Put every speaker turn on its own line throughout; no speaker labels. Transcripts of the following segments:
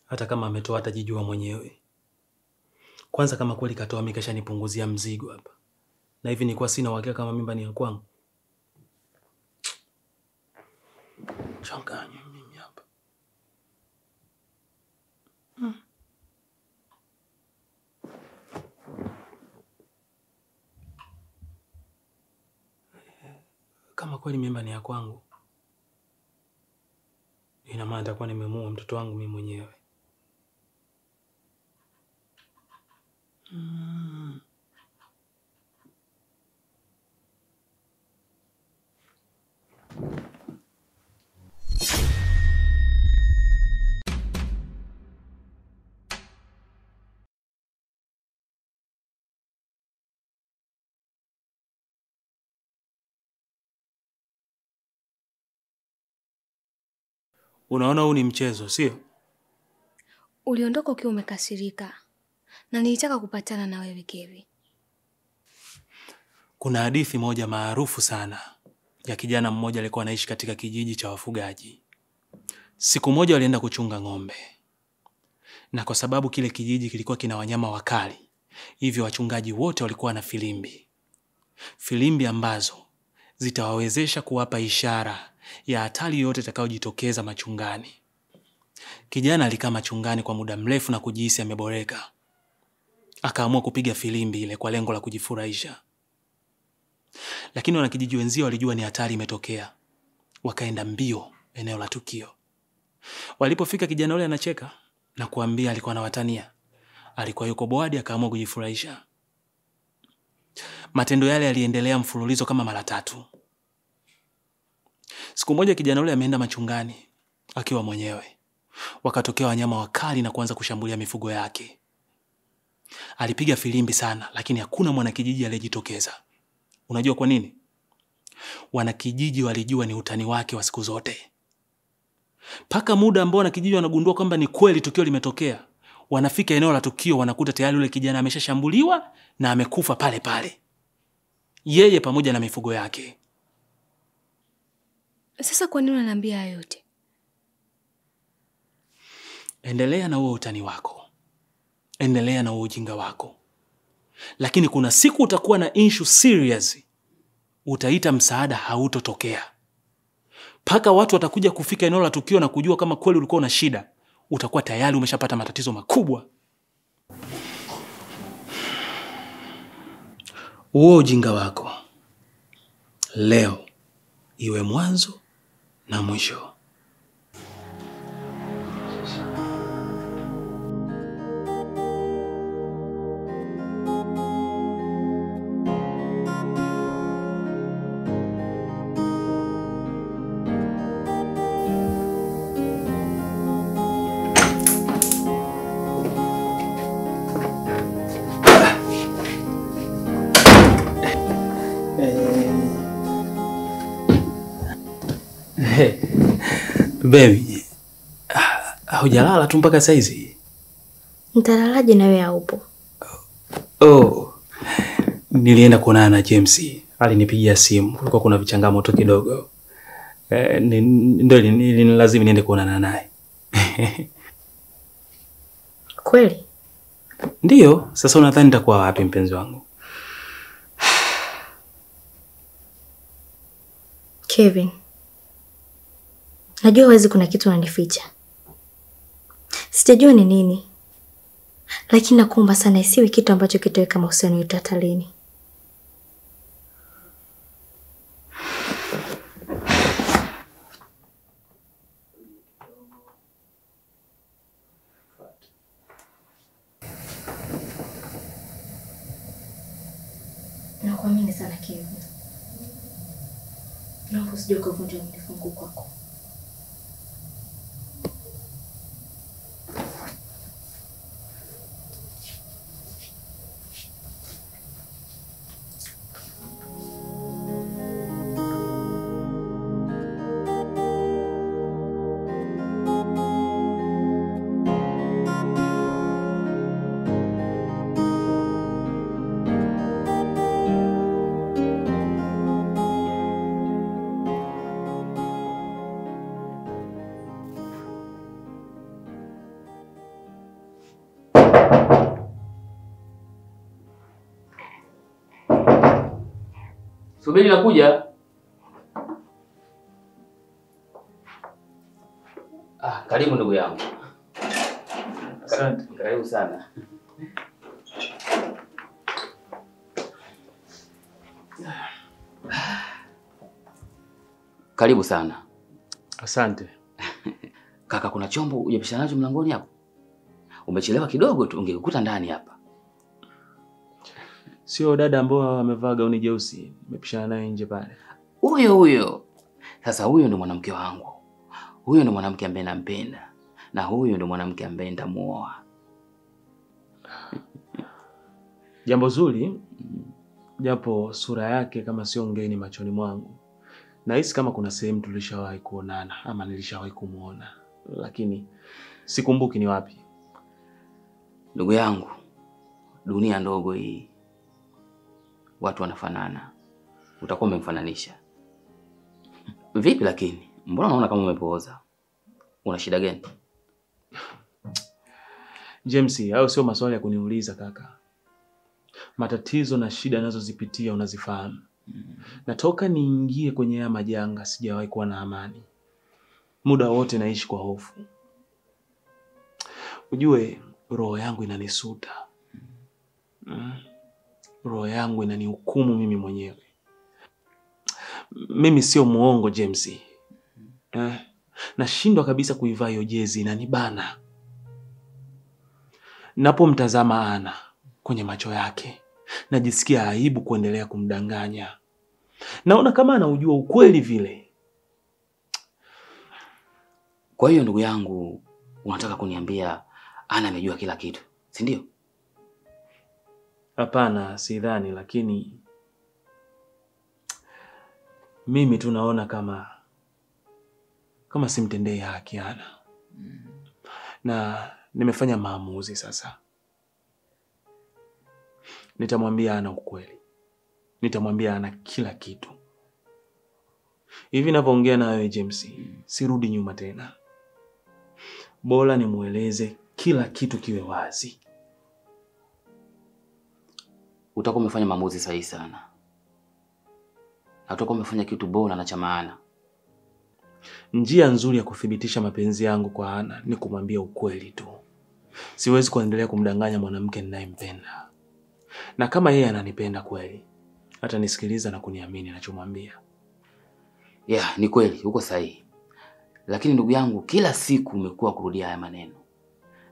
Hata kama ametoa atajijua mwenyewe. Kwanza kama kweli katoa mimi kashanipunguzia mzigo hapa. Na hivi nilikuwa sina uhakika kama mimba ni ya kwangu. Changanya mimi hapa. Kama kweli mimba ni ya kwangu, ina maana nitakuwa nimemuua mtoto wangu mimi mwenyewe. Unaona huu ni mchezo, sio?
Uliondoka ukiwa umekasirika na nilitaka kupatana na wewe Kevi.
Kuna hadithi moja maarufu sana ya kijana mmoja alikuwa anaishi katika kijiji cha wafugaji. Siku moja walienda kuchunga ng'ombe. Na kwa sababu kile kijiji kilikuwa kina wanyama wakali, hivyo wachungaji wote walikuwa na filimbi. Filimbi ambazo zitawawezesha kuwapa ishara ya hatari yote itakayojitokeza machungani. Kijana alikaa machungani kwa muda mrefu na kujihisi ameboreka. Akaamua kupiga filimbi ile kwa lengo la kujifurahisha. Lakini wanakijiji wenzio walijua ni hatari imetokea. Wakaenda mbio eneo la tukio. Walipofika kijana yule anacheka na kuambia alikuwa anawatania. Alikuwa yuko boadi akaamua kujifurahisha. Matendo yale yaliendelea mfululizo kama mara tatu. Siku moja kijana yule ameenda machungani akiwa mwenyewe. Wakatokea wanyama wakali na kuanza kushambulia mifugo yake. Alipiga filimbi sana lakini hakuna mwanakijiji aliyejitokeza. Unajua kwa nini? Wanakijiji walijua ni utani wake wa siku zote. Paka muda ambao wanakijiji wanagundua kwamba ni kweli tukio limetokea, wanafika eneo la tukio wanakuta tayari yule kijana ameshashambuliwa na amekufa pale pale. Yeye pamoja na mifugo yake.
Sasa kwa nini unaniambia hayo yote?
Endelea na huo utani wako. Endelea na huo ujinga wako. Lakini kuna siku utakuwa na issue serious. Utaita msaada hautotokea. Paka watu watakuja kufika eneo la tukio na kujua kama kweli ulikuwa una shida. Utakuwa tayari umeshapata matatizo makubwa. Huo ujinga wako leo iwe mwanzo na mwisho. Baby, hujalala tu mpaka saizi?
Nitalalaje na wewe haupo?
Oh, nilienda kuonana na James. Alinipigia simu. Kulikuwa kuna vichangamoto kidogo. Ndio nililazima niende kuonana naye.
Kweli?
Ndiyo. Sasa unadhani nitakuwa wapi mpenzi wangu?
Kevin, najua wazi kuna kitu unanificha. Sijajua ni nini. Lakini nakuomba sana isiwe kitu ambacho kitaweka mahusiano yetu hatarini. Nakuamini sana Kevin. Naomba usije ukavunja uaminifu wangu kwako.
Subiri nakuja. Ah, karibu ndugu yangu. Asante. Karibu sana. Karibu sana.
Asante.
Kaka, kuna chombo hujapishana nacho mlangoni hapo? Umechelewa kidogo tu, ungekukuta ndani hapa.
Sio dada ambao amevaa gauni jeusi, nimepishana naye nje pale.
Huyo huyo. Sasa huyo ndo mwanamke wangu. Huyo ndo mwanamke ambaye nampenda. Na huyo ndo mwanamke ambaye nitamuoa.
Jambo zuri, japo sura yake kama sio ngeni machoni mwangu. Nahisi kama kuna sehemu tulishawahi kuonana ama nilishawahi kumuona, lakini sikumbuki ni wapi.
Ndugu yangu, dunia ndogo hii. Watu wanafanana. Utakuwa umemfananisha. Vipi lakini? Mbona unaona kama umepooza? Una shida gani?
James, hayo sio maswali ya kuniuliza kaka. Matatizo na shida nazozipitia unazifahamu. Natoka niingie kwenye haya majanga sijawahi kuwa na amani. Muda wote naishi kwa hofu. Ujue roho yangu inanisuta. Roho yangu inanihukumu mimi mwenyewe. Mimi sio muongo James. Nashindwa kabisa kuivaa hiyo jezi, inanibana. Napomtazama Ana kwenye macho yake, najisikia aibu kuendelea kumdanganya. Naona kama anaujua ukweli vile.
Kwa hiyo ndugu yangu, unataka kuniambia Ana amejua kila kitu, si ndio?
Hapana, sidhani, lakini mimi tu naona kama simtendei haki Ana. Na nimefanya maamuzi sasa. Nitamwambia Ana ukweli. Nitamwambia Ana kila kitu. Hivi ninavyoongea na wewe James, sirudi nyuma tena. Bora nimueleze kila kitu kiwe wazi.
Utakuwa umefanya maamuzi sahihi sana. Na utakuwa umefanya kitu bora na cha maana.
Njia nzuri ya kuthibitisha mapenzi yangu kwa Ana ni kumwambia ukweli tu. Siwezi kuendelea kumdanganya mwanamke ninayempenda. Na kama yeye ananipenda kweli, atanisikiliza na kuniamini ninachomwambia.
Yeah, ni kweli, uko sahihi. Lakini ndugu yangu, kila siku umekuwa kurudia haya maneno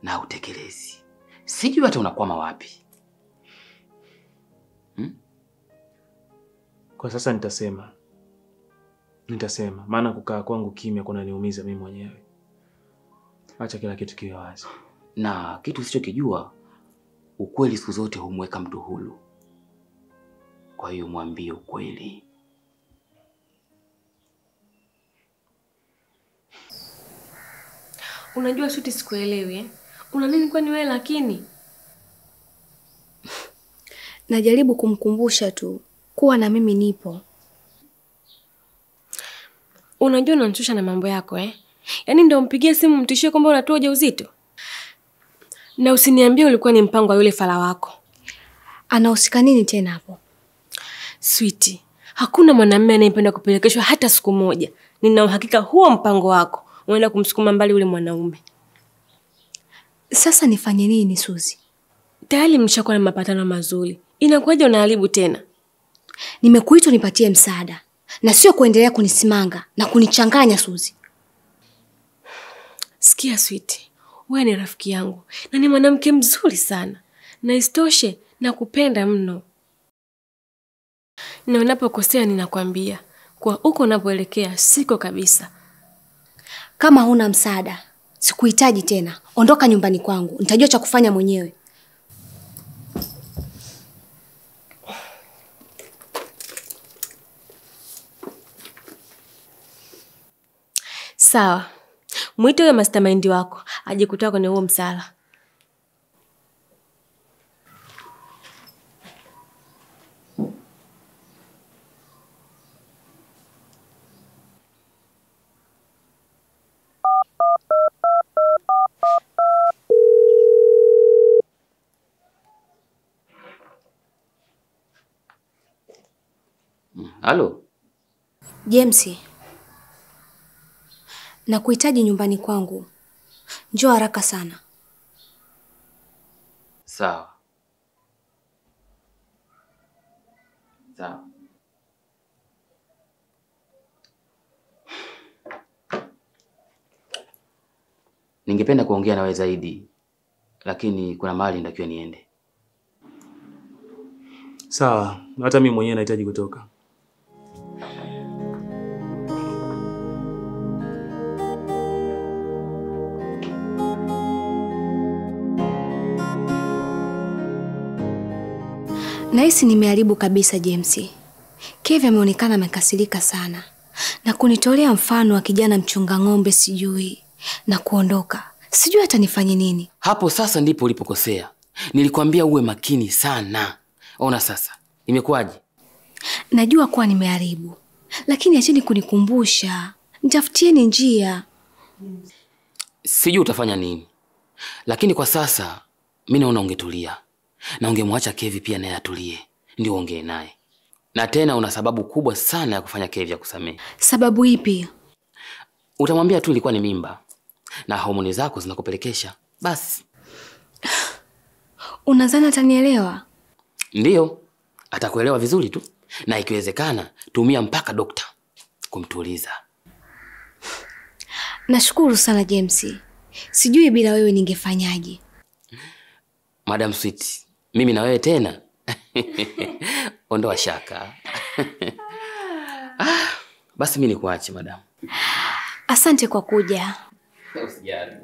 na utekelezi. Sijui hata unakwama wapi.
Kwa sasa nitasema. Nitasema, maana kukaa kwangu kimya kunaniumiza mimi mwenyewe. Acha kila kitu kiwe wazi.
Na kitu usichokijua, ukweli siku zote humweka mtu huru. Kwa hiyo mwambie ukweli.
Unajua Shuti, sikuelewi eh? Una nini kwani wewe lakini?
Najaribu kumkumbusha tu kuwa na mimi nipo.
Unajua unanichosha na mambo yako eh? Yaani ndio mpigie simu mtishie kwamba unatoa ujauzito? Na usiniambie ulikuwa ni mpango wa yule fala wako.
Anahusika nini tena hapo?
Sweetie, hakuna mwanamume anayependa kupelekeshwa hata siku moja. Nina uhakika huo mpango wako unaenda kumsukuma mbali yule mwanaume.
Sasa nifanye nini Suzi?
Tayari mshakuwa na mapatano mazuri. Inakuwaje unaharibu tena?
Nimekuita nipatie msaada na sio kuendelea kunisimanga na kunichanganya Suzi.
Sikia sweetie, wewe ni rafiki yangu na ni mwanamke mzuri sana. Na isitoshe nakupenda mno. Na unapokosea ninakwambia, kwa huko unapoelekea siko kabisa.
Kama huna msaada, sikuhitaji tena. Ondoka nyumbani kwangu, nitajua cha kufanya mwenyewe.
Sawa. Mwite huyo mastermind wako aje kutoa kwenye huo msala.
Halo?
James, nakuhitaji nyumbani kwangu. Njoo haraka sana.
Sawa. Sawa. Ningependa kuongea nawe zaidi, lakini kuna mahali nitakiwa niende.
Sawa, hata mimi mwenyewe nahitaji kutoka.
Nahisi nimeharibu kabisa James. Kevi ameonekana amekasirika sana na kunitolea mfano wa kijana mchunga ng'ombe sijui na kuondoka. Sijui hata nifanye nini.
Hapo sasa ndipo ulipokosea. Nilikwambia uwe makini sana. Ona sasa, imekuwaje?
Najua kuwa nimeharibu, lakini acheni kunikumbusha. Nitafutieni njia.
Sijui utafanya nini, lakini kwa sasa mimi naona ungetulia na ungemwacha Kevi pia naye atulie, ndio ongee naye. Na tena una sababu kubwa sana ya kufanya Kevi akusamehe.
Sababu ipi?
Utamwambia tu ilikuwa ni mimba na homoni zako zinakupelekesha. Basi.
Unadhani atanielewa?
Ndiyo, atakuelewa vizuri tu. Na ikiwezekana tumia mpaka dokta kumtuliza.
Nashukuru sana James. Sijui bila wewe ningefanyaje.
Madam Sweet, mimi na wewe tena. Ondoa shaka. Basi mimi nikuache madam.
Asante kwa kuja.
Usijali.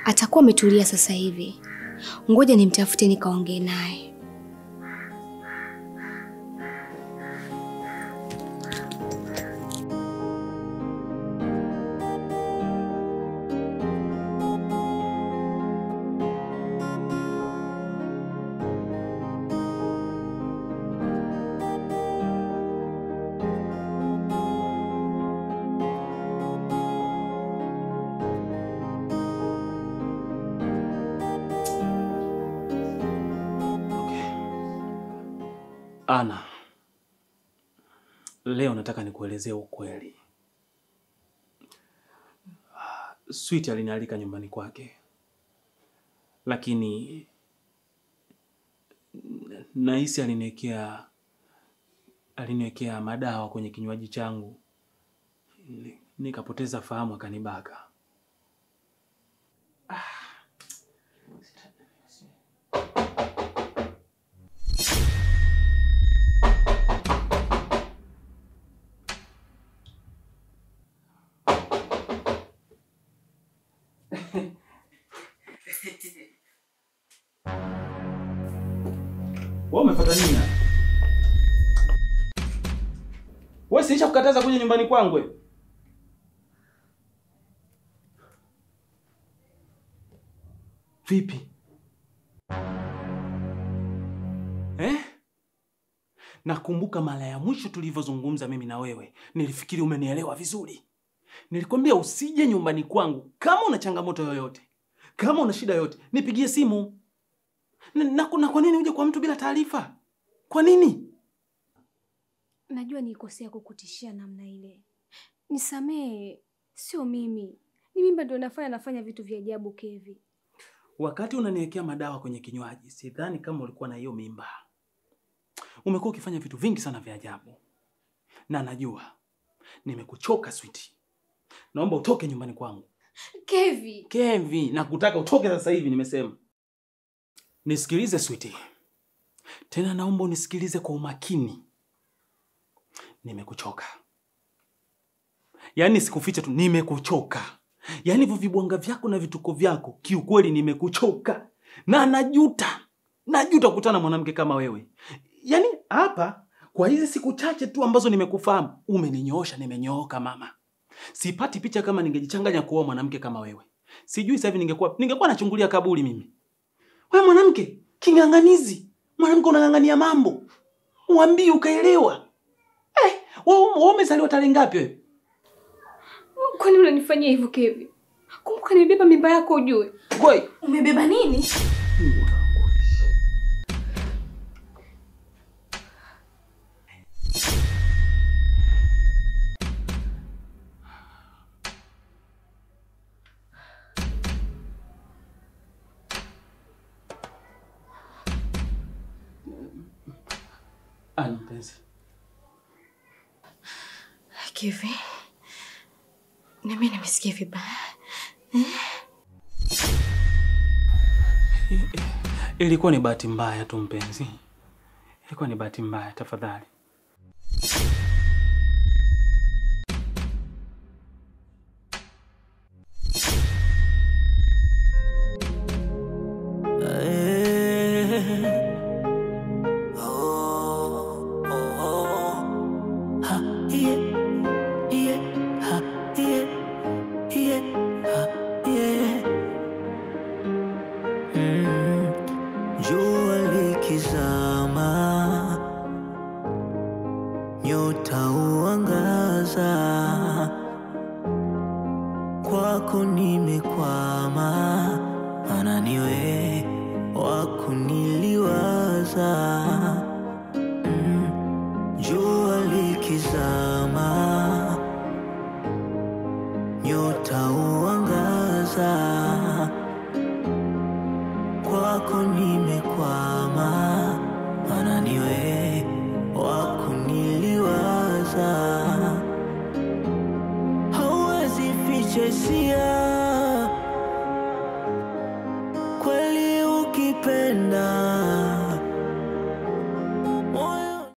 Atakuwa ametulia sasa hivi. Ngoja nimtafute nikaongee naye.
Ana, leo nataka nikuelezee ukweli. Sweet alinialika nyumbani kwake, lakini nahisi aliniwekea madawa kwenye kinywaji changu. Nikapoteza fahamu akanibaka. Wewe umefuata nini hapa? Wewe siisha kukataza kuja nyumbani kwangu wewe. Vipi? Nakumbuka mara ya mwisho tulivyozungumza mimi na wewe, nilifikiri umenielewa vizuri. Nilikwambia usije nyumbani kwangu kama una changamoto yoyote. Kama una shida yoyote, nipigie simu. Na kwa nini uje kwa mtu bila taarifa? Kwa nini?
Najua nilikosea kukutishia namna ile. Nisamee, sio mimi. Ni mimba ndio nafanya vitu vya ajabu Kevi.
Wakati unaniwekea madawa kwenye kinywaji, sidhani kama ulikuwa na hiyo mimba. Umekuwa ukifanya vitu vingi sana vya ajabu. Na najua nimekuchoka sweetie. Naomba utoke nyumbani kwangu.
Kevi.
Kevi, nakutaka utoke sasa hivi nimesema. Nisikilize sweetie. Tena naomba unisikilize kwa umakini. Nimekuchoka. Yaani sikuficha tu, nimekuchoka. Yaani hivyo vibwanga vyako na vituko vyako, kiukweli nimekuchoka. Na najuta. Najuta kukutana na mwanamke kama wewe. Yaani hapa kwa hizi siku chache tu ambazo nimekufahamu, umeninyoosha, nimenyooka mama. Sipati picha kama ningejichanganya kuoa mwanamke kama wewe. Sijui sasa hivi ningekuwa nachungulia kaburi mimi. Wewe mwanamke king'ang'anizi. Mwanamke unang'ang'ania mambo. Uambie ukaelewa. Wewe umezaliwa tarehe ngapi wewe?
Kwani unanifanyia hivyo Kevi? Kumbuka nimebeba mimba yako ujue.
Goi,
umebeba nini?
Ani mpenzi.
Kevi, na mimi nimesikia vibaya.
Ilikuwa ni bahati mbaya tu mpenzi. Ilikuwa ni bahati mbaya, tafadhali.
Jua likizama, nyota huangaza. Kwako nimekwama, maana ni wewe wa kuniliwaza. Jua likizama, nyota huangaza. Kwako nimekwama, maana ni wewe wa kuniliwaza. Hauwezi ficha hisia, kweli ukipenda